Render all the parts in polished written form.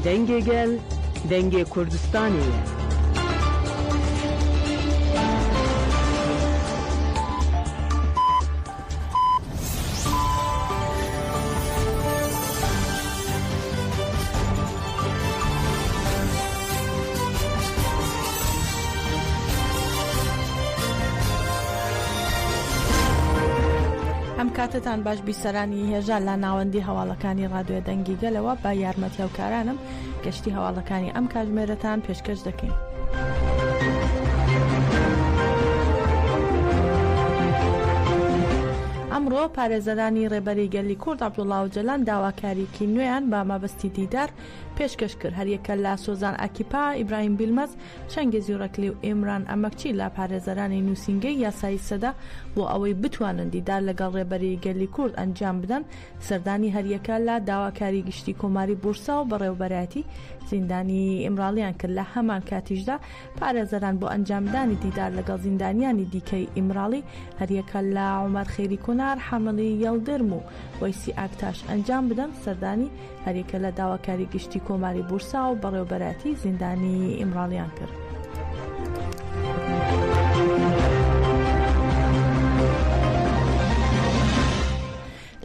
Dengê gel, dengê Kurdistanê ye. ئەم کاتەتان باش بیسەرانی هێژا لە ناوەندی هەواڵەکانی ڕادیۆ دەنگی گەلەوە بە یارمەتی هاوکارانم گەشتی هەواڵەکانی ئەم کاتژمێرەتان پێشکەش دەکەین. ئەمڕۆ پارێزەرانی ڕێبەری گەلی کورد عەبدوڵا ئۆجەلان داواکاریی نوێیان بە مەبەستی دیدار پێشکەش کرد، هەریەکە لە سۆزان ئاکیپا، ئیبراهیم بیلمەز، چەنگیز یورەکلی و ئیمران ئەمەکچی لە پارێزەرانی نووسینگەی یاسایی سەدە بۆ ئەوەی بتوانن دیدار لەگەڵ ڕێبەری گەلی کورد ئەنجام بدەن سەردانی هەریەکە لە داواکاری گشتی کۆماری بورسا و بەڕێوەبەرایەتی زیندانی ئیمراڵیان کرد لە هەمان کاتیشدا پارێزەران بۆ ئەنجامدانی دیدار لەگەڵ زیندانیانی دیکەی ئیمراڵی هەریەکە لە عومەر خەیری کۆنار، حەملی یەڵدرم و وەیسی ئاکتاش ئەنجام بدەن سەردانی هەریەکە لە داواکاری گشتی کۆماری بورسا و بەڕێوەبەرایەتی زیندانی ئیمراڵیان کرد.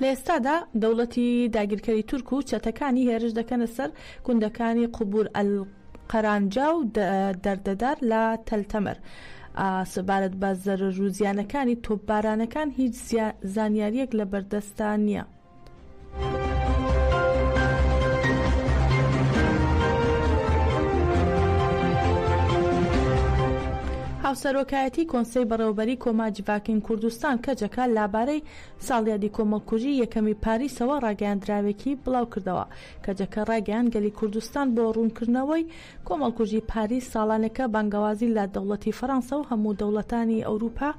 لە ئێستادا دەوڵەتی داگیرکەری تورک و چەتەکانی هێرش دەکەنە سەر گوندەکانی قوبور ئەلقەرانجا و دەردەدار لە تەل تەمر. سەبارەت بە زەرەر و زیانەکانی تۆپبارانەکان هیچ زانیارییەک لەبەردەستدا نییە. هاوسەرۆکایەتی کۆنسەی بەڕێوەبەری کۆما جڤاکین کوردستان، کەجەکە، لابارەی ساڵیادی کۆمەڵکوژی یەکەمی پاریسەوە ڕاگەیاندراوێکی بڵاوکردەوە. کەجەکە ڕایگەیاند گەلی کوردستان بۆ ڕوونکردنەوەی کۆمەڵکوژی پاریس ساڵانێکە بانگەوازی لە دەوڵەتی فەرەنسا و هەموو دەوڵەتانی ئەوروپا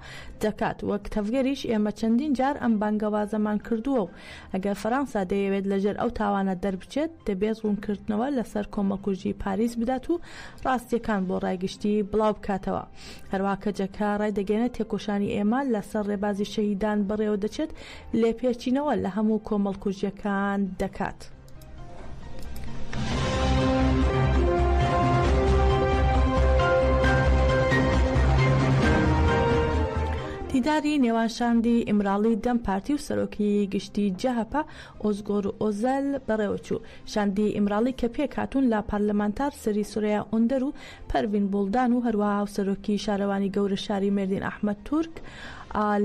دەکات، وەک تەڤگەریش ئێمە چەندین جار ئەم بانگەوازەمان کردووە و ئەگەر فەرەنسا دەیەوێت لەژێر ئەو تاوانە دەربچێت دەبێت ڕوونکردنەوە لەسەر کۆمەڵکوژی پاریس بدات و ڕاستییەکان بۆ ڕای گشتی بڵاوبکاتەوە. هەروەها کەجەکە ڕایدەگەیەنێت تێکۆشانی ئێمە لەسەر ڕێبازی شەهیدان بەڕێوەدەچێت، لێپێچینەوە لە هەموو کۆمەڵکوژییەکان دەکات. دیداری نێوان شاندی ئیمراڵی دەم پارتی و سەرۆکی گشتی جەهەپە ئۆزگۆر ئۆزەل بەڕێوەچوو. شاندی ئیمراڵی کە پێکهاتوون لە پارلەمانتار سری سورەیا ئۆندەر و پەرڤین بوڵدان و هەروەها هاوسەرۆکی شارەوانی گەورە شاری مێردین ئەحمەد تورک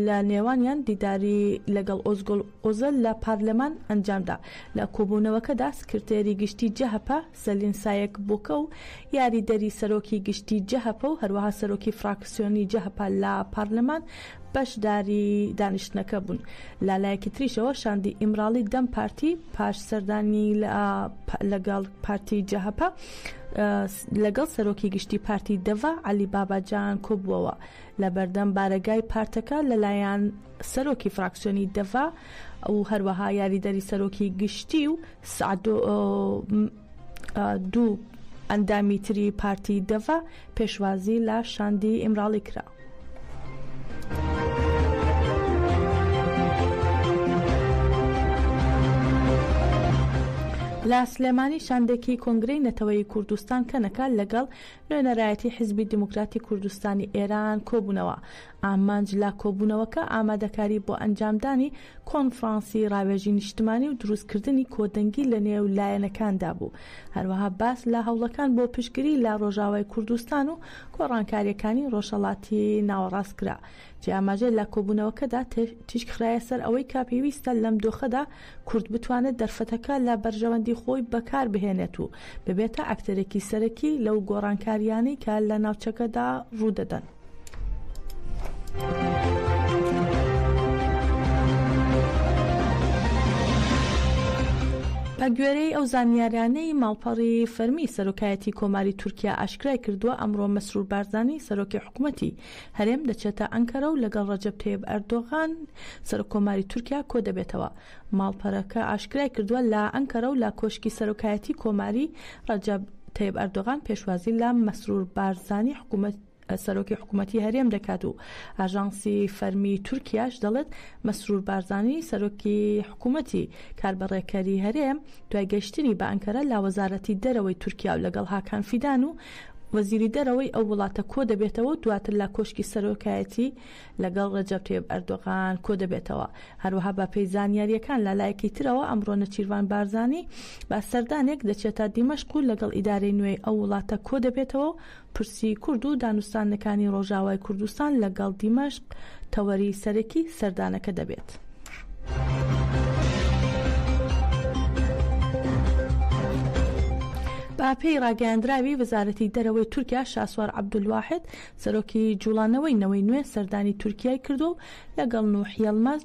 لە نێوانیان دیداری لەگەڵ ئۆزگۆل ئۆزەل لە پارلەمان ئەنجامدا. لە کۆبوونەوەکەدا سکرتێری گشتی جەهەپە سەلین سایەک بۆکە و یاریدەری سەرۆکی گشتی جەهەپە و هەروەها سەرۆکی فراکسیۆنی جەهەپە لە پارلەمان بەشداری دانیشتنەکە بوون. لە لایەکی تریشەوە شاندی ئیمراڵی دەم پارتی پاش سەردانی لەگەڵ پارتی جەهەپە لەگەڵ سەرۆکی گشتی پارتی دەڤا عەلی باباجان کۆبووەوە لە بەردەم بارەگای پارتەکە لەلایەن سەرۆکی فراکسیۆنی دەڤا و هەروەها یاریدەری سەرۆکی گشتی و دوو ئەندامی تری پارتی دەڤا پێشوازی لە شاندی ئیمراڵی کرا. لە سلێمانی شاندێکی کۆنگرەی نەتەوەیی کوردستان کەنەکە لەگەڵ نوێنەرایەتی حیزبی دیموکراتی کوردستانی ئێران کۆبوونەوە. ئامانج لە کۆبوونەوەکە ئامادەکاری بۆ ئەنجامدانی کۆنفرانسی ڕاوێژی نیشتمانی و دروستکردنی کۆدەنگی لە نێو لایەنەکاندا بوو. هەروەها باس لە هەوڵەکان بۆ پشتگری لە ڕۆژاوای کوردستان و گۆڕانکارییەکانی ڕۆژهەڵاتی ناوەڕاست کرا. جێی ئاماژەیە لە کۆبوونەوەکەدا تیشک خرایە سەر ئەوەی کە پێویستە لەم دۆخەدا کورد بتوانێت دەرفەتەکە لە بەرژەوەندی خۆی بەکار بهێنێت و ببێتە ئەکتەرێکی سەرەکی لەو گۆڕانکارییانەی کە لە ناوچەکەدا ڕوودەدەن. بە گوێرەی ئەو زانیاریانەی ماڵپەڕی فەرمی سەرۆکایەتی کۆماری تورکیا ئاشکرای کردووە، ئەمڕۆ مەسرور بارزانی سەرۆکی حکومەتی هەرێم دەچێتە ئەنکەرە و لەگەڵ ڕەجەب تەیب ئەردۆغان سەرۆککۆماری تورکیا کۆدەبێتەوە. ماڵپەرەکە ئاشکرای کردووە، لە ئەنکەرە و لە کۆشکی سەرۆکایەتی کۆماری، ڕەجەب تەیب ئەردۆغان پێشوازی لە مەسرور بارزانی حکومەت. سەرۆکی حکوومەتی هەرێم دەکات و ئاژانسی فەرمی تورکیاش دەڵێت مەسرور بارزانی سەرۆکی حکوومەتی کاربەڕێکەری هەرێم دوای گەشتنی بە ئەنکەرە لە وەزارەتی دەرەوەی تورکیا و لەگەڵ هاکان فیدان و وەزیری دەرەوەی ئەو وڵاتە کۆدەبێتەوە و دواتر لە کۆشکی سەرۆکایەتی لەگەڵ ڕەجەب تەیب ئەردۆغان کۆدەبێتەوە. هەروەها بەپێی زانیارییەکان لە لایەکی ترەوە ئەمڕۆ نەچیرڤان بارزانی بە سەردانێک دەچێتە دیمەشق و لەگەڵ ئیدارەی نوێی ئەو وڵاتە کۆدەبێتەوە و پرسی کورد و دانوستاندنەکانی ڕۆژاوای کوردستان لەگەڵ دیمەشق تەوەری سەرەکی سەردانەکە دەبێت. بە پێی ڕاگەیاندراوی وەزارەتی دەرەوەی تورکیا شاسوار عەبدولواحید سەرۆکی جوڵانەوەی نەوەی نوێ سەردانی تورکیای کردووە و لەگەڵ نوح یەڵماز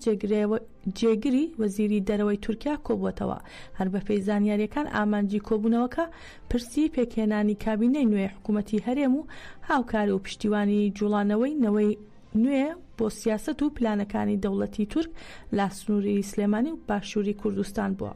جێگری وەزیری دەرەوەی تورکیا کۆبووەتەوە. هەر بەپێی زانیارییەکان ئامانجی کۆبوونەوەکە پرسی پێکهێنانی کابینەی نوێی حکوومەتی هەرێم و هاوکاری و پشتیوانی جوڵانەوەی نەوەی نوێ بۆ سیاسەت و پلانەکانی دەوڵەتی تورک لە سنووری سلێمانی و باشووری کوردستان بووە.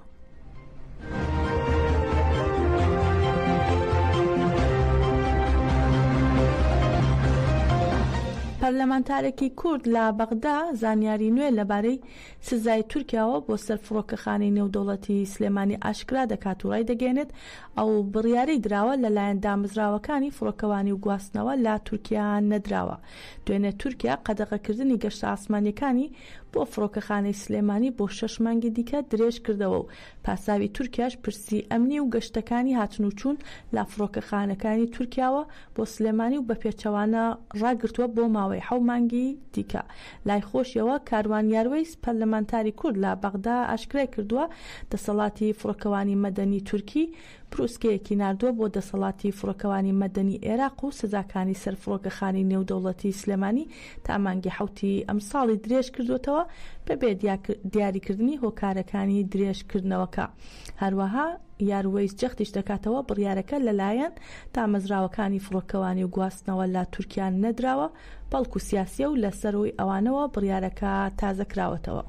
پەرلەمانتارێکی کورد لە بەغدا زانیاری نوێ لەبارەی سزای تورکیاوە بۆ سەر فڕۆکەخانەی نێودەوڵەتی سلێمانی ئاشکرا دەکات و ڕایدەگەیەنێت، ئەو بڕیارەی دراوە لەلایەن دامەزراوەکانی فڕۆکەوانی و گواستنەوە لە تورکیا نەدراوە. دوێنێ تورکیا قەدەغەکردنی گەشتە ئاسمانییەکانی بۆ فڕۆکەخانەی سلێمانی بۆ شەش مانگی دیکە درێژکردەوە و پاساوی تورکیاش پرسی ئەمنی و گەشتەکانی هاتن و چوون لە فڕۆکەخانەکانی تورکیاوە بۆ سلێمانی و بەپێچەوانە ڕاگرتووە بۆ ماوەی حەو مانگی دیکە. لای خۆشیەوە کاروان یاروەیس پەرلەمانتاری کورد لە بەغدا ئاشکرای کردووە دەسەڵاتی فڕۆکەوانی مەدەنی تورکی پروسکەیەکی ناردووە بۆ دەسەڵاتی فڕۆکەوانی مەدەنی ئێراق و سزاکانی سەر فڕۆکەخانەی نێودەوڵەتی سلێمانی تا مانگی حەوتی ئەمساڵی درێژکردووەتەوە بەبێ دیاریکردنی هۆکارەکانی درێژکردنەوەکە. هەروەها یاروەیس جەختیش دەکاتەوە بڕیارەکە لەلایەن دامەزراوەکانی فڕۆکەوانی و گواستنەوە لە تورکیا نەدراوە، بەڵکو سیاسیە و لەسەرووی ئەوانەوە بڕیارەکە تازە کراوەتەوە.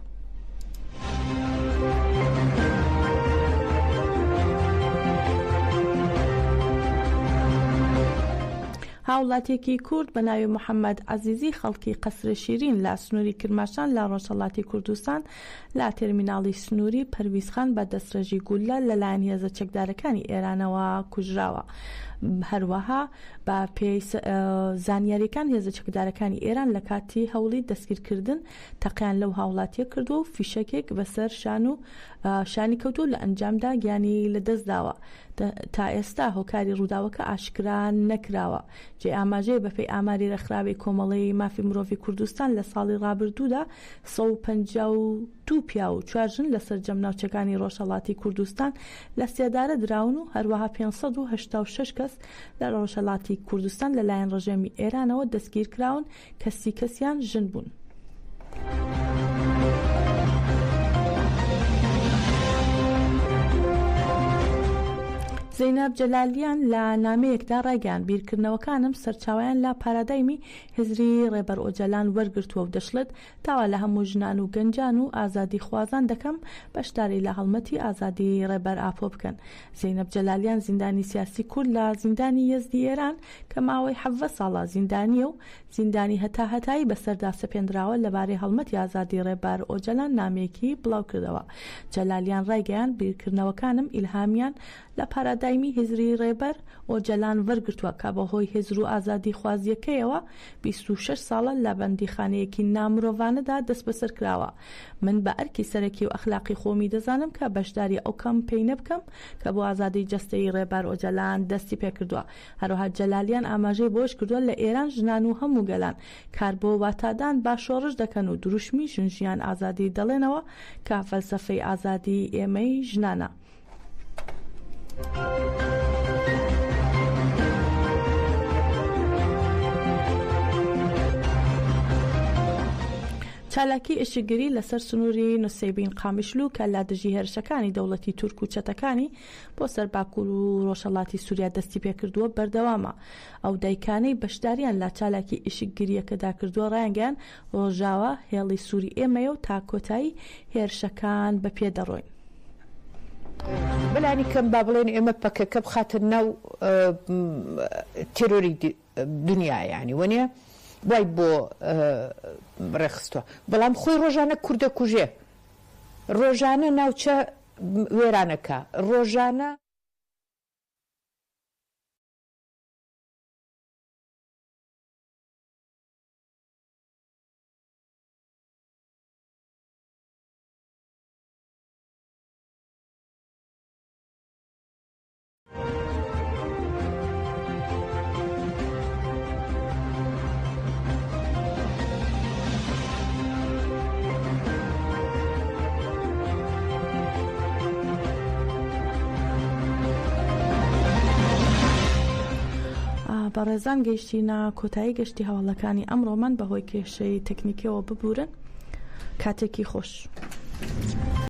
هاوڵاتیەکی کورد بە ناوی محەممەد عەزیزی خەڵکی قەسرە شیرین لە سنووری کرماشان لە ڕۆژهەڵاتی کوردستان لە تێرمیناڵی سنووری پەرویزخان بە دەستڕێژی گوللە لەلایەن هێزە چەکدارەکانی ئێرانەوە کوژراوە. هەروەها بە پێی زانیاریەکان هێزە چەکدارەکانی ئێران لە کاتی هەوڵی دەستگیرکردن تەقیان لەو هاوڵاتیە کردووە و فیشەکێک بەسەر شان و شانی کەوتووە لە ئەنجامدا گیانی لەدەستداوە. تا ئێستا هۆکاری ڕووداوەکە ئاشکرا نەکراوە. جێی ئاماژەیە بەپێی ئاماری ڕێکخراوی کۆمەڵەی مافی مرۆڤی کوردستان لە ساڵی ڕابردوودا 152 پیاو و چوار ژن لە سەرجەم ناوچەکانی ڕۆژهەڵاتی کوردستان لە سێدارە دراون و هەروەها 586 کەس لە ڕۆژهەڵاتی کوردستان لەلایەن ڕژێمی ئێرانەوە دەستگیرکراون کە سی کەسیان ژن بوون. زەینەب جەلالیان لە نامەیەکدا ڕایگەیاند، بیرکردنەوەکانم سەرچاوەیان لە پارادایمی هزری ڕێبەر ئۆجەلان وەرگرتووە و دەشڵێت، داوا لە هەموو ژنان و گەنجان و ئازادیخوازان دەکەم بەشداری لە هەڵمەتی ئازادی ڕێبەر ئاپۆ بکەن. زەینەب جەلالیان زیندانی سیاسی کورد لە زیندانی یەزدی ئێران کە ماوەی 17 ساڵە زیندانییە و زیندانی هەتاهەتایی بەسەردا سەپێندراوە لەبارەی هەڵمەتی ئازادی ڕێبەر ئۆجەلان نامەیەکی بڵاوکردەوە. جەلالیان ڕایگەیاند، بیرکردنەوەکانم ئیلهامیان لە پارادایمی هزری ڕێبەر ئۆجەلان وەرگرتووە کە بەهۆی هزر و ئازادیخوازییەکەیەوە 26 ساڵە لە بەندیخانەیەکی نامرۆڤانەدا دەستبەسەرکراوە. من بە ئەرکی سەرەکی و ئەخلاقی خۆمی دەزانم کە بەشداری ئەو کەمپەینە بکەم کە بۆ ئازادی جەستەیی ڕێبەر ئۆجەلان دەستی پێکردووە. هەروەها جەلالیان ئاماژەی بەوەشکردووە، لە ئێران ژنان و هەموو گەلان کار بۆ واتادان بە شۆڕش دەکەن و دروشمی ژن ژیان ئازادی دەڵێنەوە کە فەلسەفەی ئازادی ئێمەی ژنانە. چالاکی ئیشکگری لەسەر سنووری نوسەیبین قامیشلو کە لە دژی هێرشەکانی دەوڵەتی تورک و چەتەکانی بۆ سەر باکوور و ڕۆژهەڵاتی سووریا دەستیپێکردووە بەردەوامە. ئەو دایکانەی بەشداریان لە چالاکی ئیشکگرییەکەدا کردووە ڕایانگەیاند، ڕۆژاوا هێڵی سووری ئێمەیە و تا کۆتایی هێرشەکان بە پێ دەڕۆین. بەلانی کەم با بڵێن ئێمە پەکەکە بخاتە ناو تێرۆری. دنیا یانی وەنیە وای بۆ ڕێکخستوە بەڵام خۆی ڕۆژانە کوردە کوژێ ڕۆژانە ناوچە وێرانەکە ڕۆژانە. بەڕێزان گەیشتینە کۆتایی گەشتی هەواڵەکانی ئەمڕۆمان بەهۆی کێشەی تەکنیکیەوە ببورن کاتێکی خۆش.